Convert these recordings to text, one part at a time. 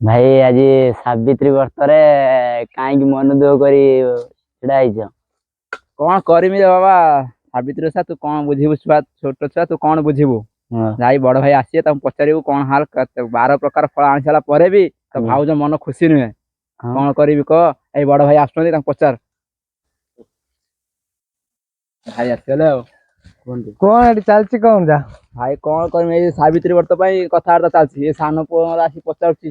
ଭାଇ, ଆଜି ସାବିତ୍ରୀ ବ୍ରତରେ କାହିଁକି ମନ ଦୁଃଖ କରି ଛିଡା ହେଇଛ? କଣ କରିମି ରେ ବାବା, ସାବିତ୍ରୀ ଓଷା ତୁ କଣ ବୁଝିବୁ? ଛୁଆ, ଛୋଟ ଛୁଆ, ତୁ କଣ ବୁଝିବୁ? ଯାଇ ବଡ ଭାଇ ଆସିବେ, ତାଙ୍କୁ ପଚାରିବୁ କଣ ହାଲ। କେତେ 12 ପ୍ରକାର ଫଳ ଆଣି ସାରିଲା ପରେ ବି ତ ଭାଉଜ ମନ ଖୁସି ନୁହେଁ। କଣ କରିବି କହ? ଏଇ ବଡ ଭାଇ ଆସୁଛନ୍ତି, ତାଙ୍କୁ ପଚାର। ଭାଇ ଆସିଗଲେ ଆଉ କୁହନ୍ତୁ। କଣ ଏଠି ଚାଲିଛି କଣ ଯା? ଭାଇ, କଣ କରିବି, ଏଇ ସାବିତ୍ରୀ ବ୍ରତ ପାଇଁ କଥାବାର୍ତ୍ତା ଚାଲିଛି। ଏ ସାନ ପୁଅ ମୋର ଆସି ପଚାରୁଛି।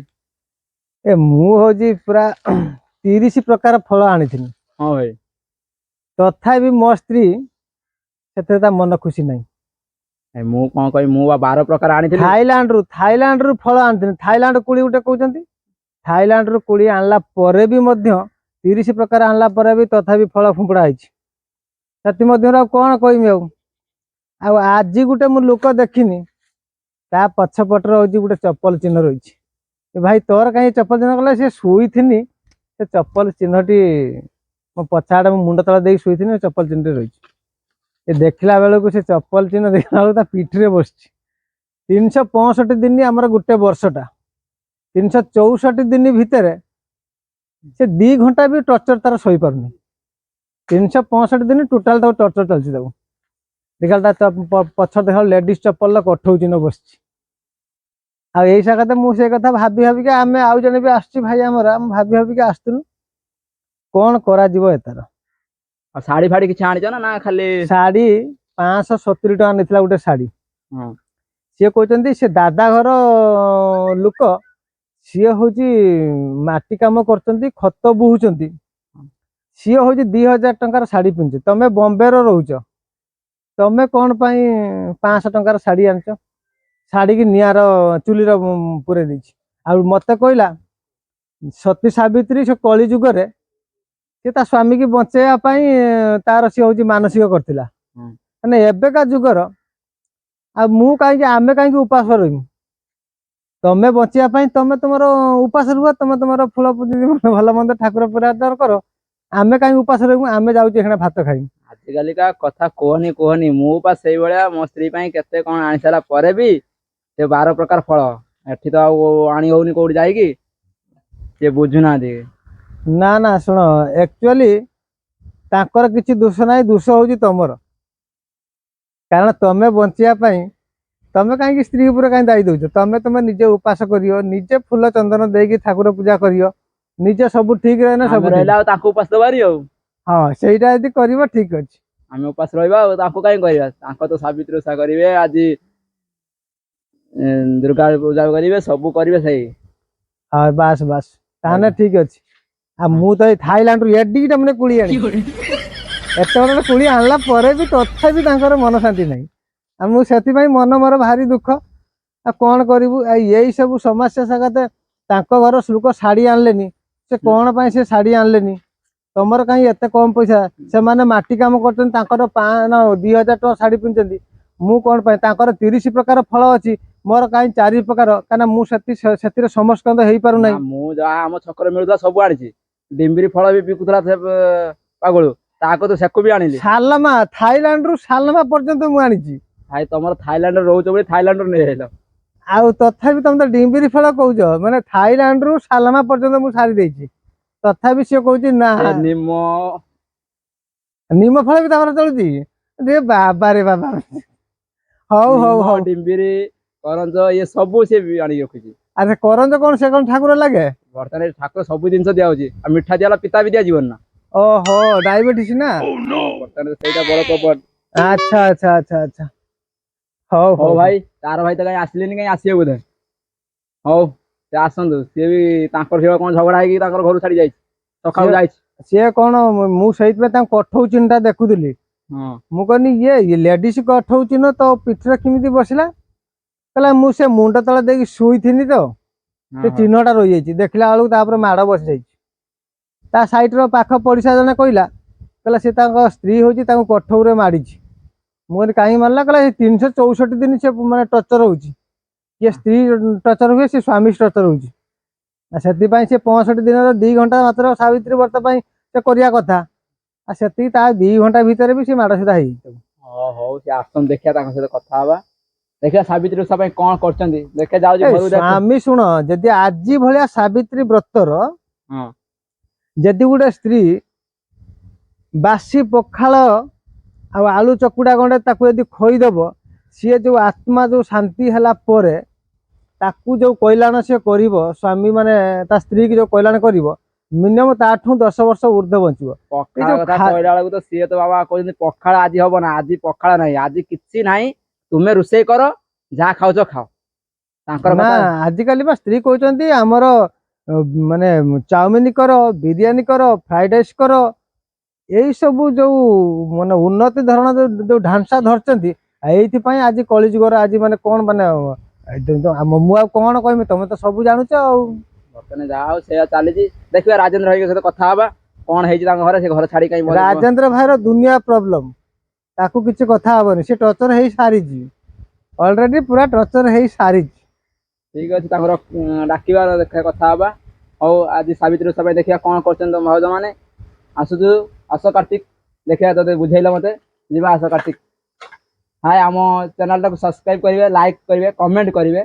ଏ ମୁଁ ହଉଛି ପୁରା 30 ପ୍ରକାର ଫଳ ଆଣିଥିଲି। ହଁ ଭାଇ। ତଥାପି ମୋ ସ୍ତ୍ରୀ ସେଥିରେ ତା ମନ ଖୁସି ନାହିଁ। ଏ ମୁଁ କଣ କହିବି? ମୁଁ ବା 12 ପ୍ରକାର ଆଣିଥିଲି। ଥାଇଲାଣ୍ଡରୁ ଫଳ ଆଣିଥିଲି। ଥାଇଲାଣ୍ଡ କୋଳି ଗୋଟେ କହୁଛନ୍ତି। ଥାଇଲାଣ୍ଡରୁ କୋଳି ଆଣିଲା ପରେ ବି ମଧ୍ୟ, 30 ପ୍ରକାର ଆଣିଲା ପରେ ବି ତଥାପି ଫଳ ଫୁମ୍ପଡ଼ା ହେଇଛି। ସେଥିମଧ୍ୟରୁ ଆଉ କଣ କହିବି? ଆଉ ଆଉ ଆଜି ଗୋଟେ ମୁଁ ଲୋକ ଦେଖିନି, ତା ପଛପଟରେ ହଉଛି ଗୋଟେ ଚପଲ ଚିହ୍ନ ରହିଛି। ଏ ଭାଇ, ତୋର କାହିଁ ଚପଲ ଚିହ୍ନ? କଲା ସେ ଶୋଇଥିନି, ସେ ଚପଲ ଚିହ୍ନଟି ମୋ ପଛ ଆଡ଼େ, ମୁଁ ମୁଣ୍ଡ ତଳେ ଦେଇକି ଶୋଇଥିନି, ସେ ଚପଲ ଚିହ୍ନଟି ରହିଛି। ଏ ଦେଖିଲା ବେଳକୁ, ସେ ଚପଲ ଚିହ୍ନ ଦେଖିଲା ବେଳକୁ ତା ପିଠିରେ ବସିଛି। 365 ଦିନ ଆମର ଗୋଟେ ବର୍ଷଟା, 364 ଦିନ ଭିତରେ ସେ 2 ଘଣ୍ଟା ବି ଟର୍ଚର ତାର ସହିପାରୁନି। 365 ଦିନ ଟୋଟାଲ ତାକୁ ଟର୍ଚର ଚାଲିଛି। ତାକୁ ଦେଖିଲା ତା ପଛ ଦେଖିଲା, ଲେଡିଜ ଚପଲର କଠଉ ଚିହ୍ନ ବସିଛି। ଆଉ ଏଇ ସକାଶେ ମୁଁ ସେ କଥା ଭାବି ଭାବିକି, ଆମେ ଆଉ ଜଣେ ବି ଆସୁଛି ଭାଇ ଆମର, ଆମେ ଭାବି ଭାବିକି ଆସୁଥିଲୁ କଣ କରାଯିବ ଏତାର। ଆଉ ଶାଢୀ ଫାଡି କିଛି ଆଣିଛ ନା ନା ଖାଲି? ଶାଢୀ 570 ଟଙ୍କା ନେଇଥିଲା ଗୋଟେ ଶାଢୀ। ସିଏ କହୁଛନ୍ତି ସେ ଦାଦା ଘର ଲୋକ, ସିଏ ହଉଛି ମାଟି କାମ କରୁଛନ୍ତି, ଖତ ବୋହୁଛନ୍ତି, ସିଏ ହଉଛି 2000 ଟଙ୍କାର ଶାଢୀ ପିନ୍ଧୁଛି। ତମେ ବମ୍ବେର ରହୁଛ, ତମେ କଣ ପାଇଁ 500 ଟଙ୍କାର ଶାଢୀ ଆଣିଛ? ଶାଢୀକି ନିଆଁର ଚୁଲିର ପୁରେଇ ଦେଇଛି। ଆଉ ମତେ କହିଲା, ସତୀ ସାବିତ୍ରୀ ସେ କଳି ଯୁଗରେ ସେ ତା ସ୍ୱାମୀକି ବଞ୍ଚେଇବା ପାଇଁ ତାର ସିଏ ହଉଛି ମାନସିକ କରିଥିଲା। ମାନେ ଏବେକା ଯୁଗର ଆଉ ମୁଁ କାହିଁକି, ଆମେ କାହିଁକି ଉପାସ ରହିବୁ? ତମେ ବଞ୍ଚିବା ପାଇଁ ତମେ ତୁମର ଉପାସ ରୁହ, ତମେ ତୁମର ଫୁଲ ଭଲ ମନ୍ଦ ଠାକୁର ପୂଜା କର, ଆମେ କାହିଁକି ଉପାସ ରହିବୁ? ଆମେ ଯାଉଛୁ ଏখানে ଭାତ ଖାଇବୁ। ଆଜିକାଲିକା କଥା କୁହନି କୁହନି। ମୁଁ ପା ସେଇଭଳିଆ ମୋ ସ୍ତ୍ରୀ ପାଇଁ କେତେ କଣ ଆଣି ସାରିଲା ପରେ ବି, ସେ 12 ପ୍ରକାର ଫଳ ଏଠି ତ ଆଉ ଆଣି ହଉନି କୋଉଠି ଯାଇକି, ସେ ବୁଝୁନାହାନ୍ତି। ନା ନା, ଶୁଣ, ଆକ୍ଚୁଆଲି ତାଙ୍କର କିଛି ଦୋଷ ନାହିଁ, ଦୋଷ ହଉଛି ତମର। କାରଣ ତମେ ବଞ୍ଚିବା ପାଇଁ ତମେ କାହିଁକି ସ୍ତ୍ରୀ ଉପରେ କାହିଁ ଦାୟୀ ଦଉଛ? ତମେ ତମେ ନିଜେ ଉପାସ କରିବ, ନିଜେ ଫୁଲ ଚନ୍ଦନ ଦେଇକି ଠାକୁର ପୂଜା କରିବ, ନିଜେ ସବୁ ଠିକ ରହିଲେ ଆମେ ସବୁ ଠିକ। ରହିଲେ ଆଉ ତାଙ୍କୁ ଉପାସ ଦବାରି ଆଉ। ହଁ, ସେଇଟା ଯଦି କରିବ ଠିକ ଅଛି। ଆମେ ଉପାସ ରହିବା ଆଉ ତାଙ୍କୁ କାହିଁ କରିବା? ତାଙ୍କ ତ ସାବିତ୍ରୀ ଓଷା କରିବେ ଆଜି, ଦୁର୍ଗା ପୂଜା କରିବେ, ସବୁ କରିବେ ସେଇ। ହଁ, ବାସ୍ ବାସ୍, ତାହେଲେ ଠିକ ଅଛି। ଆଉ ମୁଁ ତ ଏଇ ଥାଇଲାଣ୍ଡରୁ ଏଡିକିଟା ମାନେ କୋଳି ଆଣି, ଏତେ ବଡ କୋଳି ଆଣିଲା ପରେ ବି ତଥାପି ତାଙ୍କର ମନ ଶାନ୍ତି ନାହିଁ। ଆଉ ମୁଁ ସେଥିପାଇଁ ମନ ମୋର ଭାରି ଦୁଃଖ। ଆଉ କଣ କରିବୁ? ଆଉ ଏଇ ସବୁ ସମସ୍ୟା ସକାଶେ ତାଙ୍କ ଘର ଲୋକ ଶାଢୀ ଆଣିଲେନି। ସେ କଣ ପାଇଁ ସେ ଶାଢୀ ଆଣିଲେନି? ତମର କାହିଁ ଏତେ କମ ପଇସା? ସେମାନେ ମାଟି କାମ କରୁଛନ୍ତି, ତାଙ୍କର ନା 2000 ଟଙ୍କା ଶାଢୀ ପିନ୍ଧୁଛନ୍ତି। ମୁଁ କଣ ପାଇଁ? ତାଙ୍କର 30 ପ୍ରକାର ଫଳ ଅଛି, ମୋର କାହିଁ 4 ପ୍ରକାର? କାହିଁକିନା ମୁଁ ସେଥିରେ ସମସ୍କନ୍ଦ ହେଇପାରୁନାହିଁ। ନା, ମୁଁ ଯାହା ଆମ ଛକରେ ମିଳୁଥିଲା ସବୁ ଆଣିଛି। ଡିମ୍ବିରି ଫଳ ବି ବିକୁଥିଲା ସେ ପାଗଳୁ, ତାକୁ ତ ସେକୁ ବି ଆଣିଲି। ସାଲମା, ଥାଇଲାଣ୍ଡରୁ ସାଲମା ପର୍ଯ୍ୟନ୍ତ ମୁଁ ଆଣିଛି। ଭାଇ, ତମର ଥାଇଲାଣ୍ଡରେ ରହୁଛ ବୋଲି ଥାଇଲାଣ୍ଡରୁ ନେଇ ଆଇଲ। ଆଉ ତଥାପି ତମେ ତ ଡିମ୍ବିରି ଫଳ କହୁଛ, ମାନେ ଥାଇଲାଣ୍ଡରୁ ସାଲମା ପର୍ଯ୍ୟନ୍ତ ମୁଁ ସାରି ଦେଇଛି, ତଥାପି ସିଏ କହୁଛି ନା। ସେ ନିମ। ନିମ ଫଳ ବି ତମର ଚଳୁଛି ରେ? ବାବା ରେ ବାବା, ହଉ ହଉ। ନିମ, ହଉ। ଡିମ୍ବିରି, କରଞ୍ଜ, ଇଏ ସବୁ ସେ ବି ଆଣିକି ରଖିଛି। ଆରେ, କରଞ୍ଜ କଣ, ସେ କଣ ଠାକୁର ଲାଗେ? ବର୍ତ୍ତମାନ ଏଠି ଠାକୁର ସବୁ ଜିନିଷ ଦିଆହଉଛି, ଆଉ ମିଠା ଦିଆହେଲା, ପିତା ବି ଦିଆଯିବନି ନା? ଓହୋ, ଡାଇବେଟିସ୍ ନା? ବର୍ତ୍ତମାନ ସେଇଟା ବଡ କପଟ। ଆଚ୍ଛା ଆଚ୍ଛା ଆଚ୍ଛା ଆଚ୍ଛା, ହଉ। ହଉ। ହଉ। ଭାଇ, ତାର ଭାଇ ତ କାଇଁ ଆସିଲେନି, କାଇଁ ଆସିବେ ବୋଧେ। ହଉ, ସେ ଆସନ୍ତୁ। ସିଏ ବି ତାଙ୍କର ସେ କଣ ଝଗଡା ହେଇକି ତାଙ୍କର ଘରୁ ଛାଡି ଯାଇଛି, ସକାଳୁ ଯାଇଛି। ସିଏ କଣ, ମୁଁ ସେଇଥିପାଇଁ ତାଙ୍କ କଠଉ ଚିହ୍ନଟା ଦେଖୁଥିଲି। ମୁଁ କହିଲି, ଇଏ ଲେଡିସ୍ କଠଉ ଚିହ୍ନ ତୋ ପିଠିରେ କେମିତି ବସିଲା? କହିଲା, ମୁଁ ସେ ମୁଣ୍ଡ ତଳେ ଦେଇକି ଶୋଇଥିନି ତ ସେ ଚିହ୍ନଟା ରହିଯାଇଛି। ଦେଖିଲା ବେଳକୁ ତାପରେ ମାଡ଼ ବସିଯାଇଛି। ତା ସାଇଡର ପାଖ ପଡ଼ିଶା ଜଣେ କହିଲା, କହିଲା ସେ ତାଙ୍କ ସ୍ତ୍ରୀ ହଉଛି ତାଙ୍କୁ କଠଉରେ ମାରିଛି। ମୁଁ କହିଲି, କାହିଁକି ମାରିଲା? କହିଲା, ସେ 364 ଦିନ ସେ ମାନେ ଟର୍ଚର ହଉଛି। କିଏ ସ୍ତ୍ରୀ ଟର୍ଚର ହୁଏ, ସେ ସ୍ୱାମୀ ଟର୍ଚର ହଉଛି। ଆଉ ସେଥିପାଇଁ ସେ 65 ଦିନର 2 ଘଣ୍ଟା ମାତ୍ର ସାବିତ୍ରୀ ବ୍ରତ ପାଇଁ ସେ କରିବା କଥା, ଆଉ ସେତିକି ତା 2 ଘଣ୍ଟା ଭିତରେ ବି ସେ ମାଡ଼ ସୁଧା ହେଇଯାଇଛି ତାକୁ। ହଉ ହଉ, ସେ ଆସନ୍ତୁ, ଦେଖିବା ତାଙ୍କ ସହିତ କଥା ହବା। ଦେଖିବା ସାବିତ୍ରୀ ଓଷା ପାଇଁ କଣ କରୁଛନ୍ତି, ଦେଖେ ଯାଉଛି ଏ ଘରକୁ ଦେଖେ। ସ୍ୱାମୀ ଶୁଣ, ଯଦି ଆଜି ଭଳିଆ ସାବିତ୍ରୀ ବ୍ରତର ଯଦି ଗୋଟେ ସ୍ତ୍ରୀ ବାସି ପଖାଳ ଆଉ ଆଳୁ ଚକୁଡ଼ା ଗଣ୍ଡେ ତାକୁ ଯଦି ଖୋଇଦବ, ସିଏ ଯୋଉ ଆତ୍ମା ଯୋଉ ଶାନ୍ତି ହେଲା ପରେ ତାକୁ ଯୋଉ କଲ୍ୟାଣ ସିଏ କରିବ, ସ୍ୱାମୀ ମାନେ ତା ସ୍ତ୍ରୀ କି ଯୋଉ କଲ୍ୟାଣ କରିବ, ମିନିମମ୍ ତାଠୁ 10 ବର୍ଷ ଉର୍ଦ୍ଧ୍ୱ ବଞ୍ଚିବ। ପଖାଳ ଯୋଉ କଥା କହିଲା ବେଳକୁ ତ ସିଏ ତ ବାବା କହୁଛନ୍ତି ପଖାଳ ଆଜି ହବ ନା, ଆଜି ପଖାଳ ନାହିଁ, ଆଜି କିଛି ନାହିଁ, ତୁମେ ରୋଷେଇ କର, ଯାହା ଖାଉଛ ଖାଅ। ତାଙ୍କର ନା, କଥା। ଆଜିକାଲି ବା ସ୍ତ୍ରୀ କହୁଛନ୍ତି ଆମର ମାନେ ଚାଉମିନ କର, ବିରିୟାନୀ କର, ଫ୍ରାଇଡ ରାଇସ୍ କର। ଏଇ ସବୁ ଯୋଉ ମାନେ ଉନ୍ନତି ଧରଣ ଯୋଉ ଢାଞ୍ଚା ଧରିଛନ୍ତି, ଆଉ ଏଇଥିପାଇଁ ଆଜି କଳିଯୁଗର ଆଜି ମାନେ କଣ ମାନେ ମୁଁ ଆଉ କଣ କହିବି, ତମେ ତ ସବୁ ଜାଣୁଛ ଆଉ। ବର୍ତ୍ତମାନ ଯାହା ହଉ ସେଇଆ ଚାଲିଛି। ଦେଖିବା ରାଜେନ୍ଦ୍ର ଭାଇଙ୍କ ସହିତ କଥା ହବା, କଣ ହେଇଛି ତାଙ୍କ ଘରେ, ସେ ଘର ଛାଡି କାଇଁ ରାଜେନ୍ଦ୍ର ଭାଇର ଦୁନିଆ ପ୍ରୋବ୍ଲେମ, ତାକୁ କିଛି କଥା ହବନି। ସେ ଟର୍ଚର ହେଇ ସାରିଛି ଅଲରେଡି, ପୁରା ଟର୍ଚର ହେଇ ସାରିଛି। ଠିକ ଅଛି, ତାଙ୍କର ଡାକିବା, ଦେଖିବା କଥା ହବା। ହଉ, ଆଜି ସାବିତ୍ରୀ ଓଷା ପାଇଁ ଦେଖିବା କଣ କରୁଛନ୍ତି ତମ ଭାଉଜ ମାନେ। ଆସୁଛୁ, ଆସ କାର୍ତ୍ତିକ, ଦେଖିବା ତୋତେ ବୁଝେଇଲ ମତେ। ଯିବା, ଆସ କାର୍ତ୍ତିକ। ହାଏ, ଆମ ଚ୍ୟାନେଲଟାକୁ ସବସ୍କ୍ରାଇବ କରିବେ, ଲାଇକ୍ କରିବେ, କମେଣ୍ଟ କରିବେ।